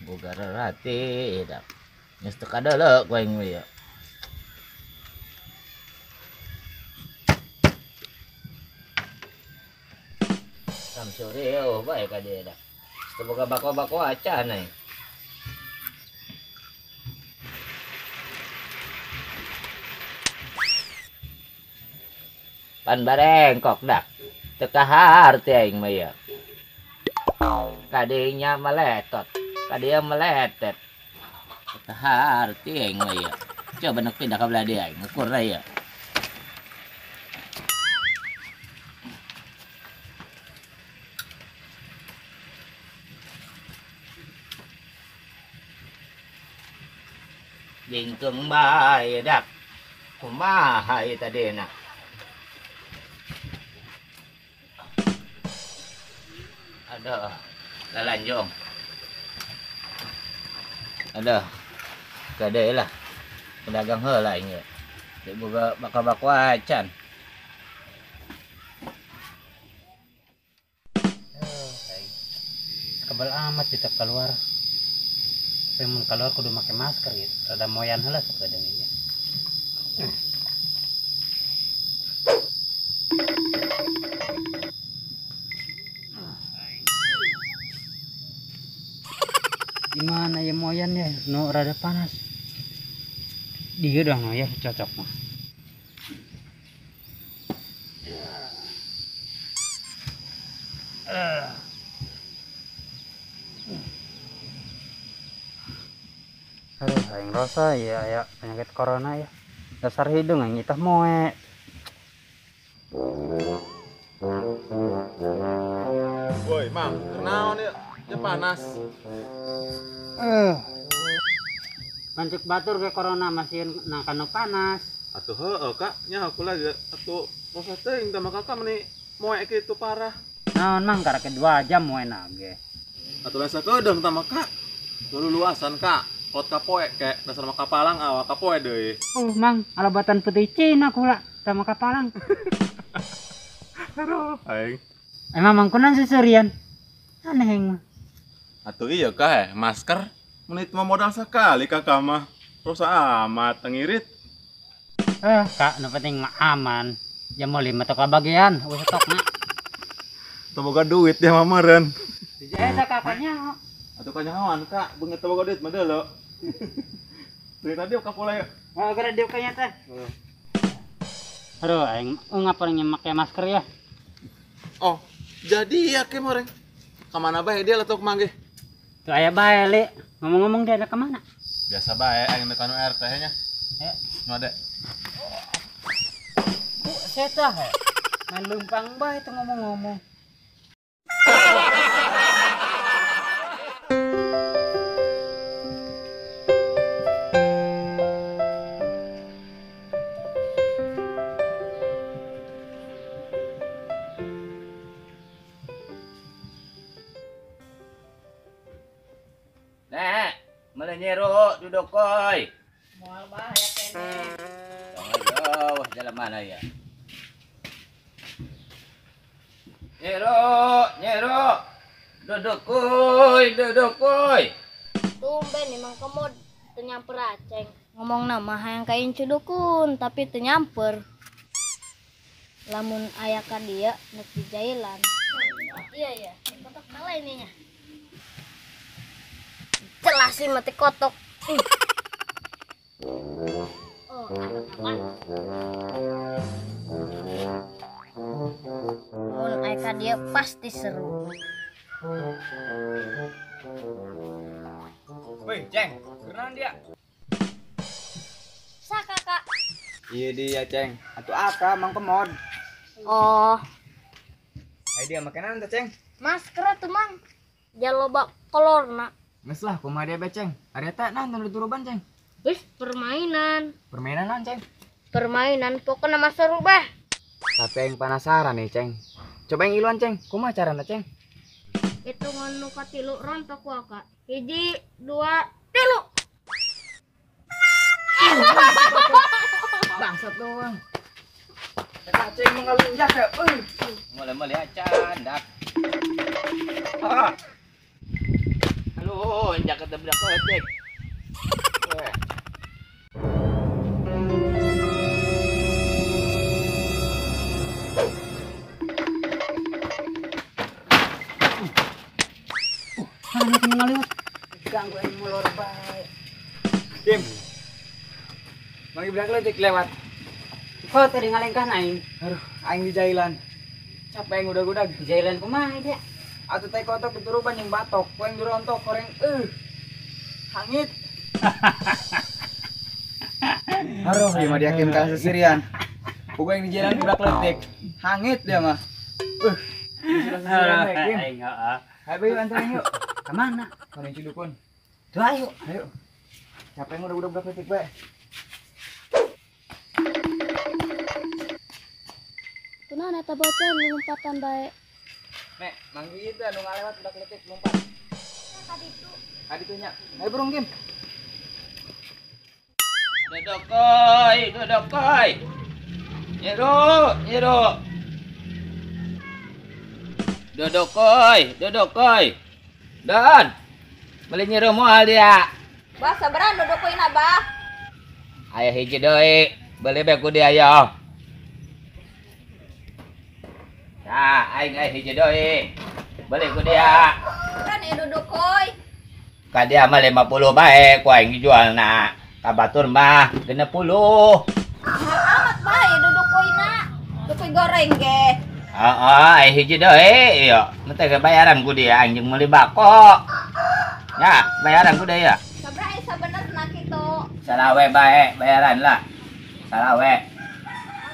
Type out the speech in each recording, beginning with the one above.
Boga rarate dak. Geus teu kadeuleu ku aing we ya. Samsuri eueuh bae ka dieu dak. Teu boga bako-bako acan aing. Pan barengkok dak. Teu kaharti aing mah ya. Kadinya meletot, kadinya meletet. Kaharti aing mah ya. Coba nak pindah ka belah dieu aing, ngukur lah ya. Jingkeung bae dak. Kumaha ieu tadina? Aduh, lalanjong. Aduh, kade lah. Pedagang heula aing ge. Teu boga bako-bako acan. Sekebal amat kita keluar. Tapi mun keluar kudu make masker gitu. Rada moyan heula sakedeung ieu. Gimana ya moyan ya, no rada panas. Dia dong no ya cocok mah. Aduh, aing rasa ya ya penyakit corona ya. Dasar hidung aing itah moe. Woi, Mang, kenaon ya? Ya panas. Pancuk batur ke corona masih na kanu panas. Atuh heueuh Kak, nya aku lagi atuh rasa teuing tah kakak meni moe kitu parah. Naon Mang karek 2 jam moe nage. Atuh rasa kedeung tah Kak. Luluasan Kak, kot kapoe ke dasar mah kapalang awak kapoe deui. Oh Mang, alabatan putih Cina kula tah mah kapalang. Aduh, aing. Emang Mang kunan seserian. Aneh aing mah. Atuh iya Kak, masker menit mah modal sekali kakak mah. Rosa amat ngirit. Kak, nu penting mah aman. Jam 5 teu kabagian, eueuh stokna. Teu boga duit dia mah meureun. Eta kakaknya. Atuh kanyahoan Kak, beungeut teu boga duit mah deuleu. Duit tadi ka pola ya. Oh, gara dieu kayaknya teh. Aduh, aing ngapa make masker ya? Oh, jadi ya ke moreng. Ka mana bae dia letok manggih? Tuh aya bae, Li. Ngomong-ngomong dia ada kemana? Biasa bae aing deuk anu RT nya. Ya. Nu ade. Bu, setah he. Main leumpang bae teu ngomong-ngomong. Nek, melenyeru duduk koi. Moal bahaya kene. Jauh jalan mana ya? Nyeru, nyeru. Duduk koi, duduk koi. Tumben emang kemod teu nyamper aceng. Ngomong nama hayang ka incu dukun tapi teu nyamper. Lamun aya ka dieu nek dijailan. Iya ya, kotok kalah ininya. Jelas sih mati kotok. Oh, ada kawan. Dia pasti seru. Woi, Ceng, kenalan dia. Sa kakak. Iya dia, Ceng. Atuh aka Mang Kemod. Oh. Ayo dia makanan teh, Ceng. Masker tuh, Mang. Jangan loba kolorna. Geus lah, kumaha dia be, Ceng. Ari eta nah teu dituruban, Ceng. Wis permainan. Permainan naon, Ceng? Permainan pokoknya mah seru bah. Tapi yang penasaran nih, Ceng. Coba yang iluan, Ceng. Kumaha carana, Ceng? Hitungan nu katilu rontok ku aka. 1, 2, 3. Bangsat doang. Eta Ceng mah ngalunjak ya, euy. Mulai-mulai acan dak. Ah. Halo, injak ke budak leutik. Ganggu aing molor bae. Kim. Mangi budak leutik lewat. Kok tadi ngalengkah aing? Aduh, aing di jailan. Capek aing udag-udag. Di jailan kumaha dia? Atuh teh kotok dituruban jeung batok, ku aing dirontok koreng hangit. Aduh, ieu mah dia Kim kalah sesirian. Ku aing di jailan budak leutik. Hangit dia mah. Sudah sesirian Kim. Aing heeh. Ayo bae antar yuk. Ke mana? Ka Cidukun. Tuh ayo. Ayo. Capek udah budak leutik bae. Kunaon eta bocah lompatan bae. Nek, manggi itu anu ngalewat budak leutik lompat. Kaditu. Kaditu nya. Ayo burung Kim. Dodokoi, dodokoi. Nyero, nyero. Dodokoi, dodokoi. Don. Beli nyero moal dia. Bah, sabaran dodokoi na, Bah. Aya hiji deui, beli bae ku dia yo. Nah, aing aya hiji deui. Beli ku dia. Kan ieu dodokoi. Ka dia mah 50 bae ku aing dijualna. Ka batur mah 60. Mahal amat bae dodokoina. Dodokoi goreng ge. Heeh, aya hiji deui ieu. Mun teh bayaran ku dia aing jeung meuli bako. Ya, bayaran ku dia ya. Sabaraha sabenerna kitu? Salawe bae bayaran lah. Salawe.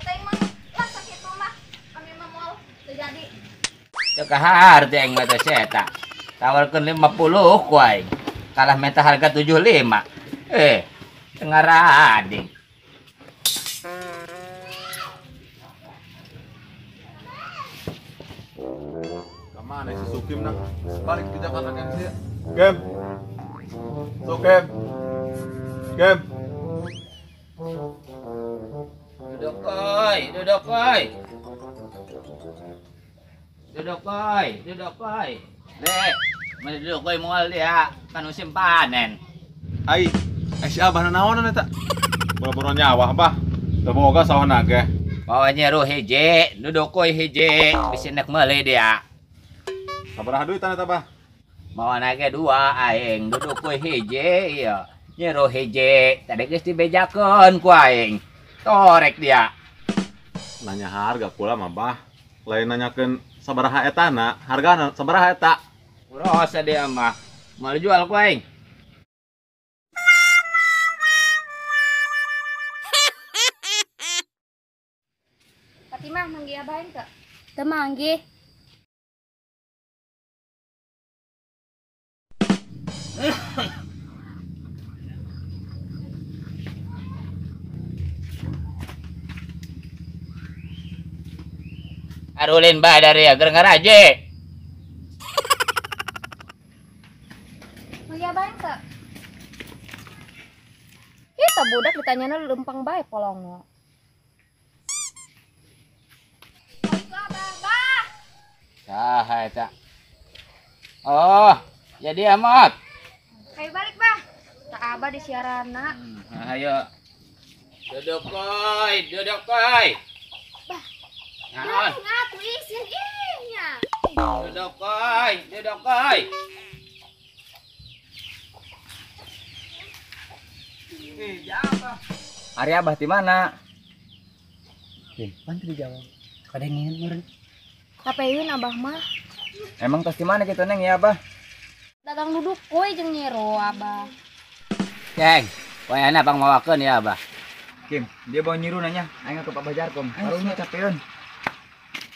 Teh mah lah sakitu mah. Kami mah moal teu jadi. Teu kahar teh aing mah teh si eta. Tawarkeun 50 ku aing. Kalah minta harga 75. Tengah rading. Kemana si Sukim nang? Balik ke Jakarta kan sih. Gem. Sukim. Gem. Duduk koi, duduk koi. Duduk koi, duduk koi. Dek, mana duduk koi moal dia, kan musim panen. Ai, si abah naonan eta? Boro-boro nyawa abah. Teu boga sawah nage. Bawa nyeru hiji, duduk koi hiji, bisi nek meuli dia. Sabaraha duitan eta, Bah? Mawa nage 2 aing, duduk koi hiji ieu. Nyeru hiji, tadi geus dibejakeun ku aing. Torek dia. Nanya harga pula mah, Bah. Lain nanyakeun sabaraha etana, hargana sabaraha eta. Purosa dia mah. Mau jual ku aing. Fatimah manggih abah aing teu? Teu manggih. Arulin bae dari agar ngaraje. Manggih abah aing teu? Ih, budak ditanyana lempang bae polongo. Oh, itu abah, bah. Saha eta? Oh, jadi amat. Ayo balik, Bah. Tak abah di siarana. Ayo. Duduk koi, duduk koi. Bah. Naon? Ngaku isin ih nya. Duduk koi, duduk koi. Ari abah di mana? Kim, pan teu dijawab. Kada nginget meureun. Kapeun abah mah. Emang tos di mana gitu Neng ya abah? Dagang duduk kue jeung nyero abah. Ceng, wayana pang mawakeun ya abah. Kim, dia bawa nyiru nanya, aing ke Pak Bajarkom. Karunya capeun.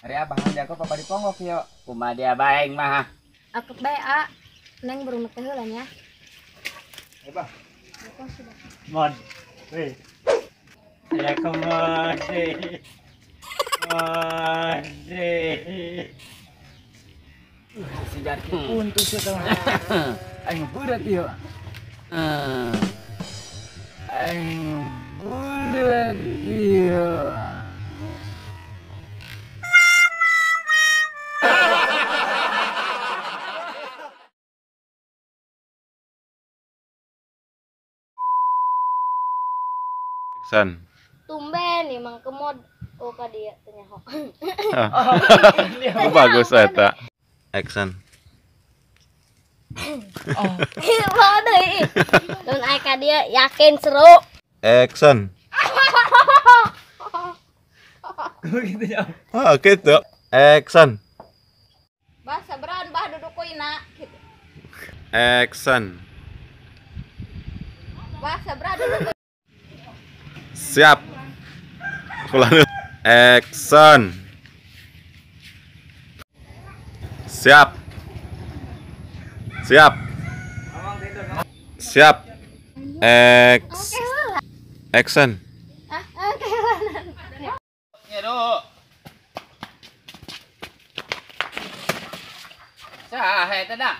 Ari abah hanjak ke Papa diponggok yo. Kumaha dia baeng mah. Akep bae a. Neng baru teh heula nya. Abah. Mod. Weh. Ya kemod. Mod. Si Jarki puntus ya teman. Aing berat ieu. Aing berat ieu. Action. Tumben nih Mang Kemod. Oh ka dia teu nyaho. Oh, bagus eta. Action. Oh. Deui. Lamun aya ka dia yakin seru. Action. Gitu ya. Ah, gitu. Action. Bah sabaran bah duduk kuina gitu. Action. Bah sabaran duduk. Siap. Action. Siap. Siap. Siap. Action. Nyeru. Saha eta da?